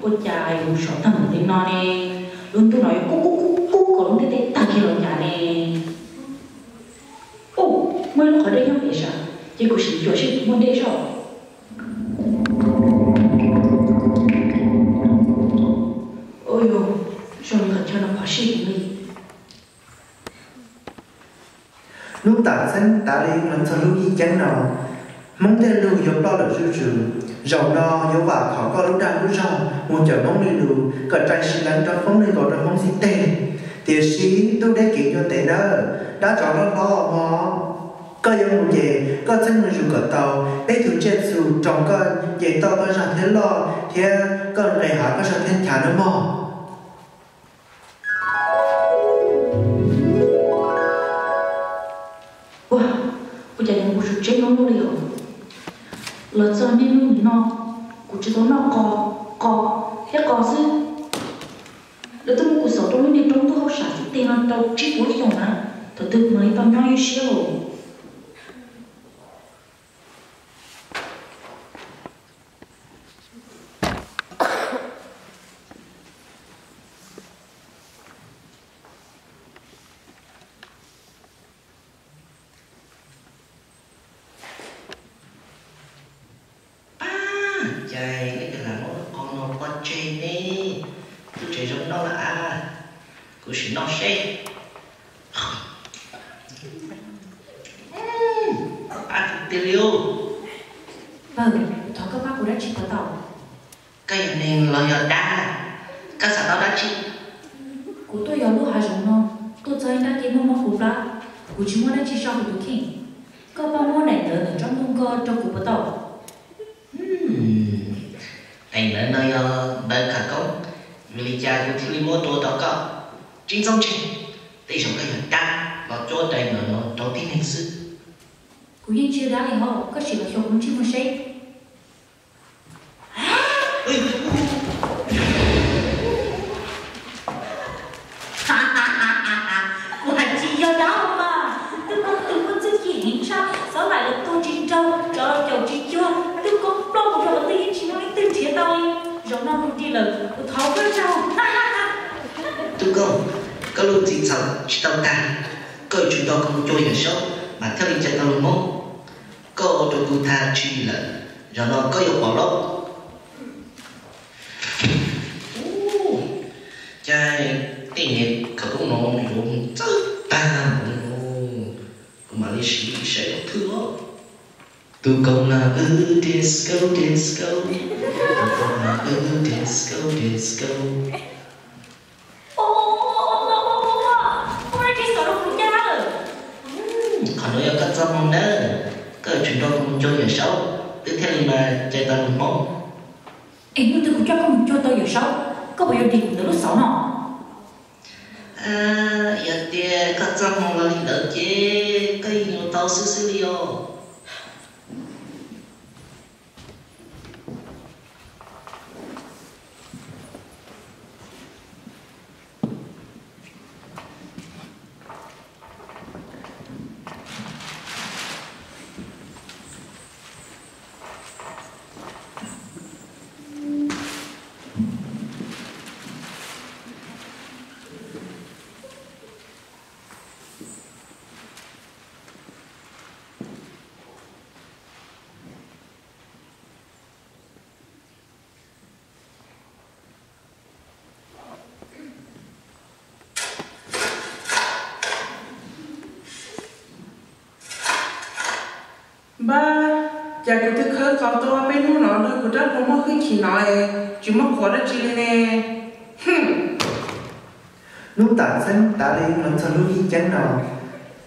Ua cas yuav sov tag npaum li no ne? Lub ntuj no yuav kub kub kub kub kom lub ntiaj teb tag kiag los cas ne? Ub, muaj ib lub qhov dej nyob pem sab, ces kuv sim cuam seb puas muaj dej zog. Ua yog zoo li qhov chaw no phom sij heev li. Hnub tas txheeb tas li los txog lub yeeb ceeb no, Hmoob tej lus yuav ploj lawm zuj zus. Zaum no yuav vam khom koj lub dag lub zog mus cawm Hmoob li lus kom rais siv leev rau Hmoob li nkaus rau Hmoob xib teg. Tiam sis tub deb kev yuav tes nawb, dab tsov loj hlob mog. Koj yuav mus ces koj txeeb mus zus kom tau, peb tus tsiaj txhu roos koj ces tau koj zog thiab loj thiab koj nqes hav koj zog thiab nchav nawb mog. Ua, ua cas yuav mus zus tseeb no li os? Los txog niaj hnub no, kuv tsis tau noj qos, qos thiab qos xwb. Lawv twb muab kuv xauv rau lub niag roob ntuj hauj sam xib teg no tau tsib puas lub xyoos na, thaum twg kuv mam li tau nyob ib siab os. Pab, cas nej cov lam muab qos no pov tseg ne? Lub tsev zoo noj lawm a, kuv sim noj seb. Pab tiag tiag li os. Vawg, thov koj pab kuv dab tsi puas tau? Koj yog neeg los yog dab? Koj xav tau dab tsi? Kuv tuaj yos lub hav zoov no, tuaj txog ib nrab kev muaj mob kuv plab, kuv tsis muaj dab tsi so kuv tus kheej. Koj pab muab daim ntawv ntawm tsob ntoo nkoj rau kuv puas tau? Daim ntawv no yog ntawv khawv koob, vim li cas kuv thiaj li muab tua tau koj? Tsis ntxoov tseg, tej zaum koj yog dab los cuab daim ntawv no rau tib neeg xwb. Kuv yeej tsis yog dab li hos, koj sim los xyuas kuv lub ntsej muag seb. Kuv hais tsis yog dab mas, twb muaj tus muaj txuj ci heev tshaj, xav laim los tua tsis raug, tsov los caum tsis cuag, twb koob ploj mus rau qhov twg yeej tsis muaj leej twg nrhiav tau li. Zaum no kuv dim lawm, kuv thov koj zaum. Tub Koob, koj lub txim txhaum tsis tau tag, koj yuav tsum nrog kuv mus cuag Yawm Saub mas thiaj li cawm tau lub Hmoob. Koj ua rau kuv tag sim lawm, zaum no koj yuav pom lauj. Cas tej niag khawv koob no yuav txawj tag npaum no, kuv mam li siv saib ua thwj os. Tus koob na, disco, disco. Tus koob na, disco, disco. Qhov no yog koj txoj hmoo nawb, koj yuav tsum nrog kuv mus cuag Yawm Saub, wb thiaj li mas cawm tau lub Hmoob. Es hnub twg kuv coj koj mus cuag tau Yawm Saub, koj puas yuav dim kuv ntawm lub xauv no? Yog tias koj txoj hmoo los li ntawd ces koj yeej yuav tau xwb xwb li os. Cas kuv twb khawb qhov tau peb hnub no nrog kuv rab hlau muaj hwj chim no es tsis muaj qhuav dab tsi li ne? Hnub tas txheeb tav li los txog lub hib ceeb no,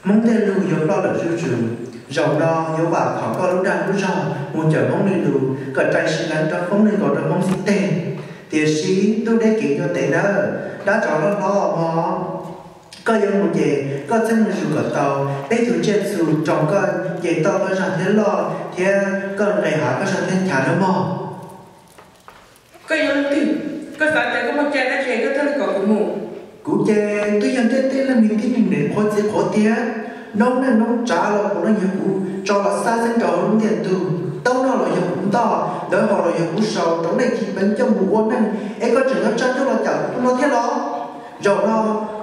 Hmoob tej lus yuav ploj lawm zuj zus. Zaum no yuav vam khom koj lub dag lub zog mus cawm Hmoob li lus kom rais siv leev rau Hmoob li nkaus rau Hmoob xib teg. Tiam sis ntuj deb kev yuav tev nawb, dab tsov loj hlob mog. Koj yuav mus ces koj txeeb mus zus kom tau, peb tus tsiaj txhu roos koj ces tau koj zog thiab loj thiab koj nqes hav koj zog thiab nchav nawb mog. Koj yog leej twg? Koj xav tias koj muaj cai dab tsi koj thiaj li kom kuv mus? Kuv ces twb yog ntiaj teb leej niag tib neeg niam qhuav txiv qhuav tiag. Noob neej noob tsav los kuv no yog kuv tso los xa xeeb rau hauv lub ntiaj teb, taub no los yog kuv ntoj, ntawv hau los yog kuv sau rau nej khi peev coj mus ua neej, es koj tseem yuav tsa coj los cawm kuv no thiab los? Zaum no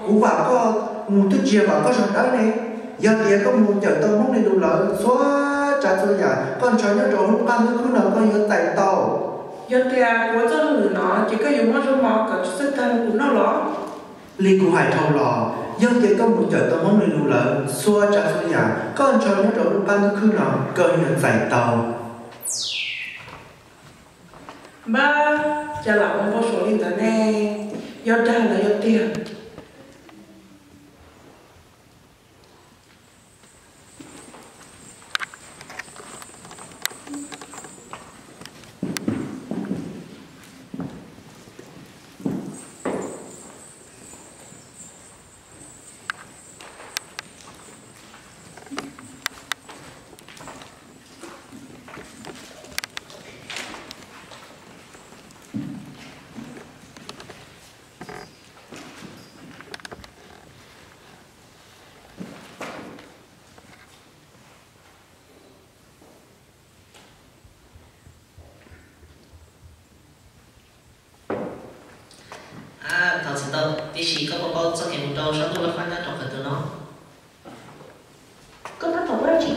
kuv vam koj mus twb tsis yog vam koj zog dawb ne. Yog tias koj mus cawm tau Hmoob li lus lawm, txhua tsav txhua yam koj ntshaw nyob rau hauv lub qab ntuj khwb no koj yuav txais tau. Yog tias kuv ua txoj hauj lwm no ces koj yuav muab zaub mov kom tsis txawj tag rau kuv noj los? Li kuv hais dhau los, yog tias koj mus cawm tau Hmoob li lus lawm, txhua tsav txhua yam koj ntshaw nyob rau lub qab ntuj khwb no koj yuav txais tau. Npab, cas lam ua npau suav li ntawd ne? Yog dag los yog tiag? Thov txim ntau, tiam sis koj puas paub txoj kev mus rau sab ntuj laj fab nyob rau qhov twg no? Koj tab tom ua dab tsi?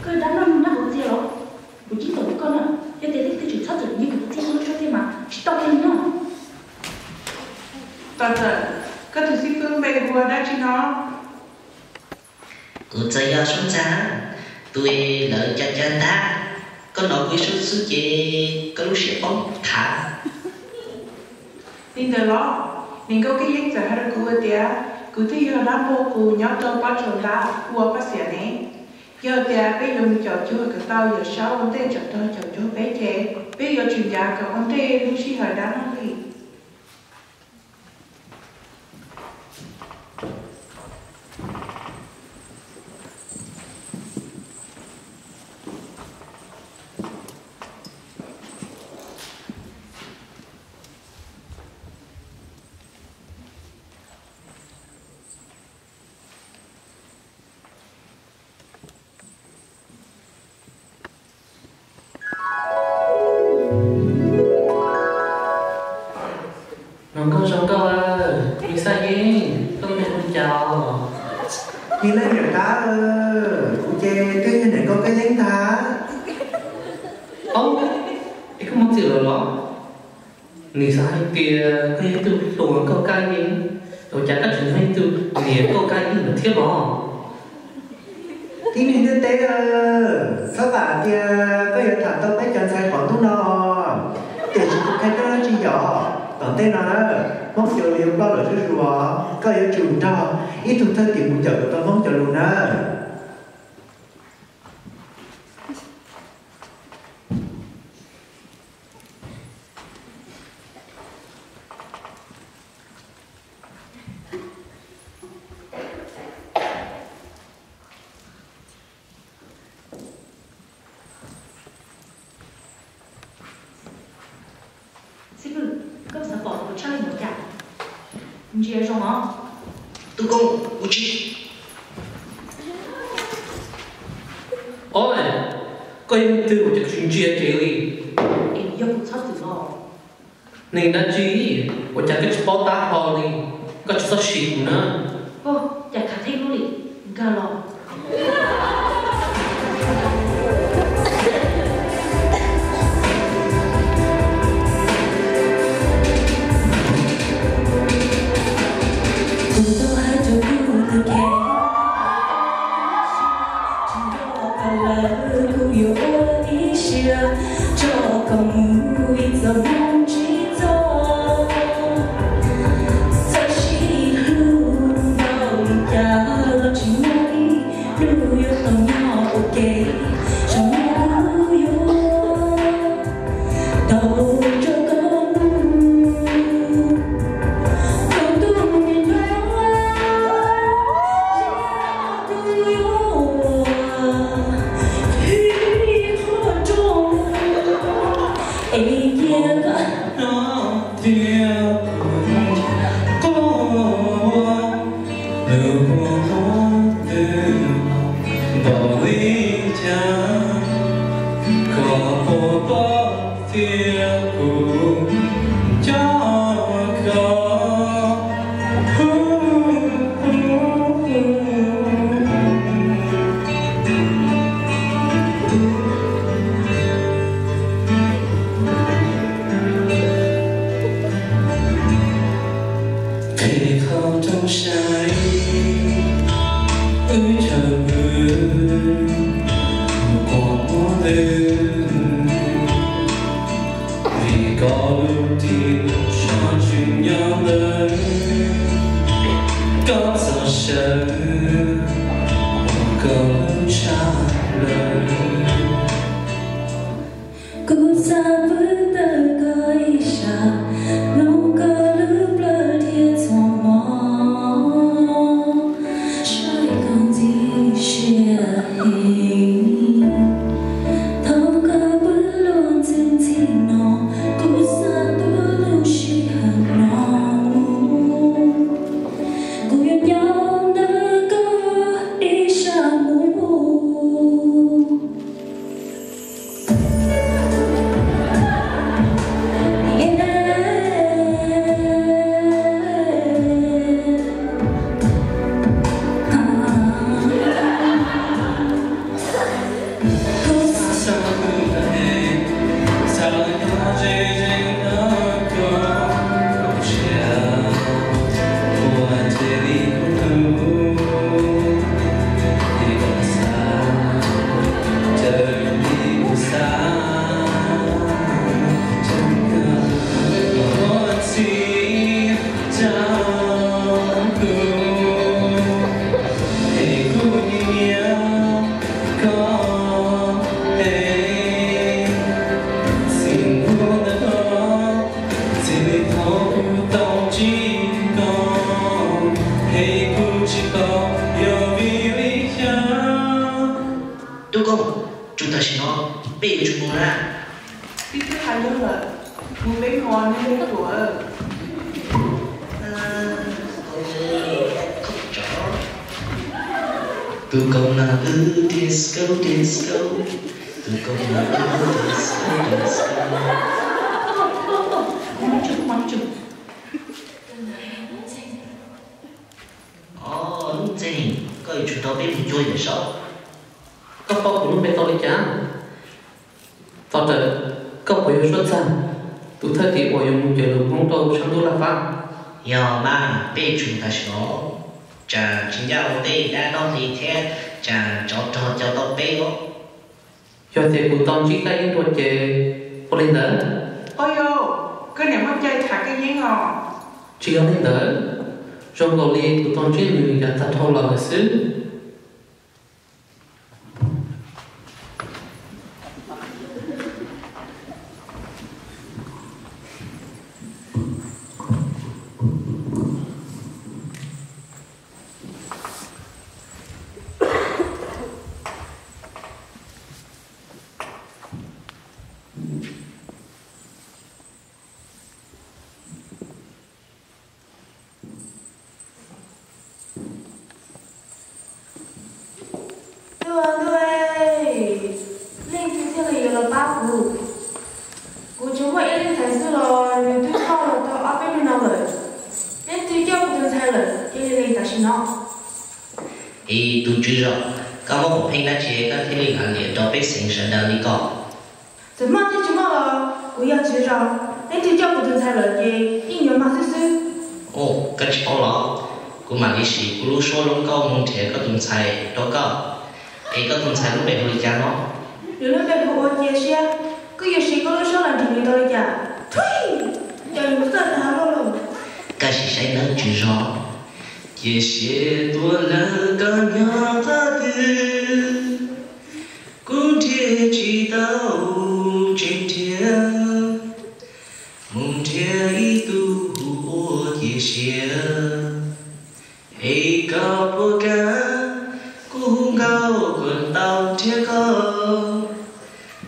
Koj yog dab noj nyob hauv txiaj los? Kuv ceeb toom rau koj na, yog tias leej twg tseem txhob txwm nyiag kuv tus txiaj ua lub suab txiaj mas tsis tau kiag li no. Tom txawm, koj tus xib fwb npe hu ua dab tsi no? Kuv txawm yog Soob Ntxawg, tus lawv cov cov ntag. Koj hnov kuv ib suab xwb ces koj lub siab poob thav. Li ntawd los, niam nkauj Kab Yeeb txawm hais rau kuv tias kuv twb yog dab npau qus nyob rau pab tsaus ntab hu ua Paj Xiam ne. Yog tias peb yuav mus caum cuag kom tau Yawm Saub ua ntej tsam rog caum cuag peb ces peb yuav tsum ncav kom ua ntej lub sij hawm dab noj li. Hloov nkauj zoo nkauj, Lis Xaj Yeeb, koj me hu cas? Lis Xaj Yeeb niam tab, kuv ces twb yog niam nkauj Kab Yeeb ntag. Ob, es koj muaj txiv lawm los? Nws xav hais tias koj yog ib tug hluas nkauj Kab Yeeb, ua cas koj tseem yog ib tug niam nkauj Kab Yeeb lawm thiab los? Tib neeg ntiaj teb, txhob vam tias koj yuav tham tau peb cov ntxhais qhov ntuj no, tiam sis kuv qhia koj dab tsi yom, tom ntej no na, Hmoob cov lus yuav ploj lawm zuj zus, koj yuav tsum nrog ib tug thwj tim mus cawm kom tau Hmoob cov lus na. Xib fwb, koj xav pom kuv tshaj li ntawd cas? Ntsia zoo os. Tub Koob, ua tsi? Ob, koj yog leej twg ua cas koj tsis ntsia cev li? Es yog kuv txhob txwm los? Neeg dab tsi, ua cas koj tsis paub tab hau li? Koj tsis txhob sim kuv na. Koj cas khav theeb luaj li, nkag los. Nws puas hlub twb npaum li cas, koj puas paub tias kuv nco koj. Qhib qhov rooj saib, wb chaw pw, mus khuam muab twg, vim koj lub ris soj tsis nyob ntawd, koj txhob sawv, koj lub tshaj plaws. Kuv xav pw tawm koj ib sab, mloog koj lub plawv dhia txhua hmo, saib koj ntxim siab heev. Thaum koj pw luag ntxhi ntxhi no, kuv xav tuav lub sij hawm no mus, kuv yuav nyob ntawm koj ib sab mus. Tub Koob, tsum tam sim no peb yuav tsum mus na. Tib twb hais yog lawm, mus peb mus nej tuam. Tus koob na, tus koob na, tus koob na. Ntxeeg, koj yuav tsum nrog peb mus cuag Yawm Saub. Koj paub kuv lub npe tau li cas? Txog ntawd koj puas yog suab txag, tus thawj tim uas yuav mus cawm lus Hmoob rau sab ntuj laj fab? Yog mas, peb yuav tsum mus tam sim no. Tsam tsis ncaj ua peb dab dob hli thiab tsam tsov rog caum tau peb os. Yog tias kuv tau ntsib Kab Yeeb dua ces ua li ntawd. Au yau, koj niam muaj cai tham Kab Yeeb os. Tsis yog li ntawd, zoo nkaus li kuv tau ntsib nws yav tag dhau los lawm xwb. Ntuj, ntuj, leej twg thiaj li yuav los pab kuv? Kuv tsuas muaj ib leej ntxhais xwb los nws twb coj los tau ob peb hnub no lawm. Leej twg coj kuv tus ntxhais lawm cia li lees tam sim no. Ib tus tswv zos, koj muaj hom pheej dab tsi koj thiaj li lam liam rau pej xeem sawv daws li ko? Txawm muaj thiab tsis muaj los kuv yog tswv zos, leej twg coj kuv tus ntxhais lawm ces yeej yuav mag xwb xwb. Koj tsis paub los? Kuv mam li siv kuv lub suab zoo nkauj mus nrhiav koj tus ntxhais rau koj. Es koj tus ntxhais lub npe hu li cas no? Nws lub npe hu ua Cia Siab. Koj yuav siv koj lub suab los nrhiav nws tau li cas? Cas nws txawj tas luaj lawm. Koj sim saib nawb tswv zos. Cia Siab tuaj lawm, koj nyob qhov twg? Kuv nrhiav tsis tau, tseem nrhiav, mus nrhiav ib tug hu ua Cia Siab. Es koj puas kam kuv hu nkauj kuv tau nrhiav koj?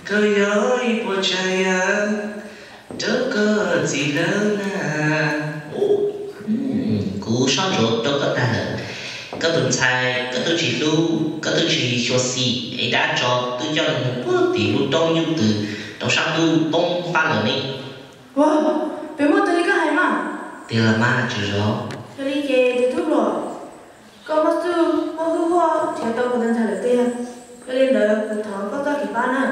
Koj yog ib puas tsav yam rau koj txiv lawm na. Kuv sob ntsuav rau koj tag lawm. Koj tus ntxhais koj twb tsis hlub, koj twb tsis xyuam xim, es dab tsov twb coj nws mus puag tim lub roob nyuj twm rau sab ntuj toob fab lawm ne. Ua, peb muaj tus li koj hais mas. Tiag los mas tswv zos. Yog li ces tus tub hluas, koj muaj xwb muaj hwj huam nrhiav tau kuv tus ntxhais lawm tiag. Yog li ntawd kuv thov koj txoj kev pab na.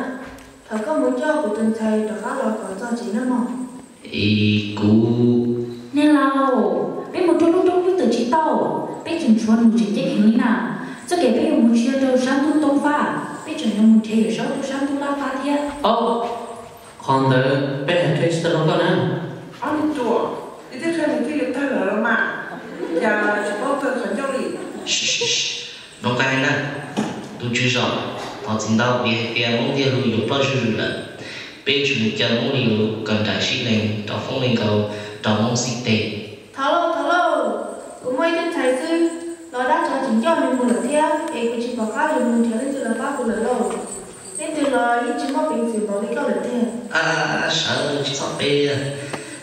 Thov koj mus coj kuv tus ntxhais rov qab los kom txog tsev nawb mog. Kuv, niag laus, peb mus rau lub roob lub twm tsis tau, peb tseem tshuav nws tseem ceeb heev li na. Txoj kev peb yuav mus tsis yog rau sab ntuj toob fab, peb tseem yuav mus nrhiav yawm saub rau sab ntuj laj fab thiab. Qhov ntawd peb hais qhia tsis tau rau koj na. Ob niag ruam, nws twb qhia nws twb yuav tawg lawm los mas, cas tsis paub kawg qhov ncauj li. Zoo koj hais na, tus tswv zos, thov txim ntau vim hais tias Hmoob Ntiag Lus yuav ploj zuj zus lawm. Peb tsis mus caw Hmoob Ntiag Lus kom nraim sib lees rau Hmoob Lees Nkaus rau Hmoob Xib Teg. Thov lauj, thov lauj, kuv muaj ib tug ntxhais xwb, los dab tsov tseem coj nws mus lawm thiab es kuv tsis pom qab yuav mus nrhiav leej twg los pab kuv lawm lauj. Leej twg los yeej tsis muaj peev xwm npaum li koj lawm tiag. Sawv tsis txhob pe,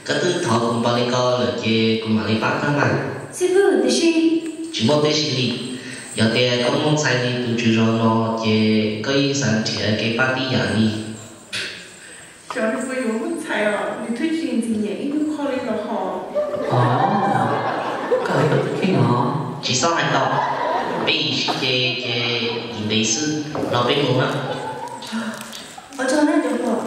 koj twb thov kuv npaum li ko lawm ces kuv mam li pab koj mas. Xib hwb, tiam sis tsis muaj tib si li. Yog tias koj muaj ntxhais li tus tswv zos no ces koj yeej xav nrhiav kev pab tib yam li. Xyov nws puas yuav muaj ntxhais os, nws twb tsis ntxim nyiam ib hnub qho li los hos. Koj hais koj tus kheej no. Tsis txhob hais tau, peb yim sib ce ces yim ntev xwb, los peb mus na. Ua tsaug na cov pog.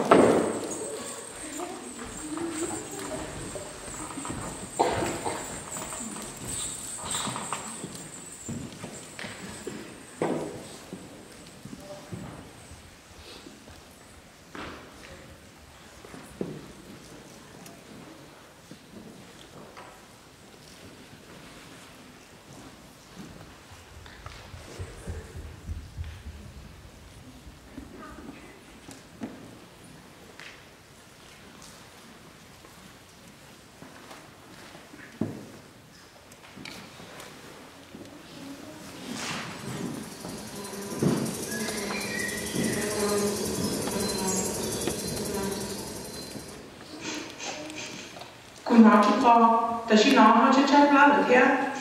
Kuv hnov tsis tau, tam sim no ho tshaib tshaib plab lawm thiab.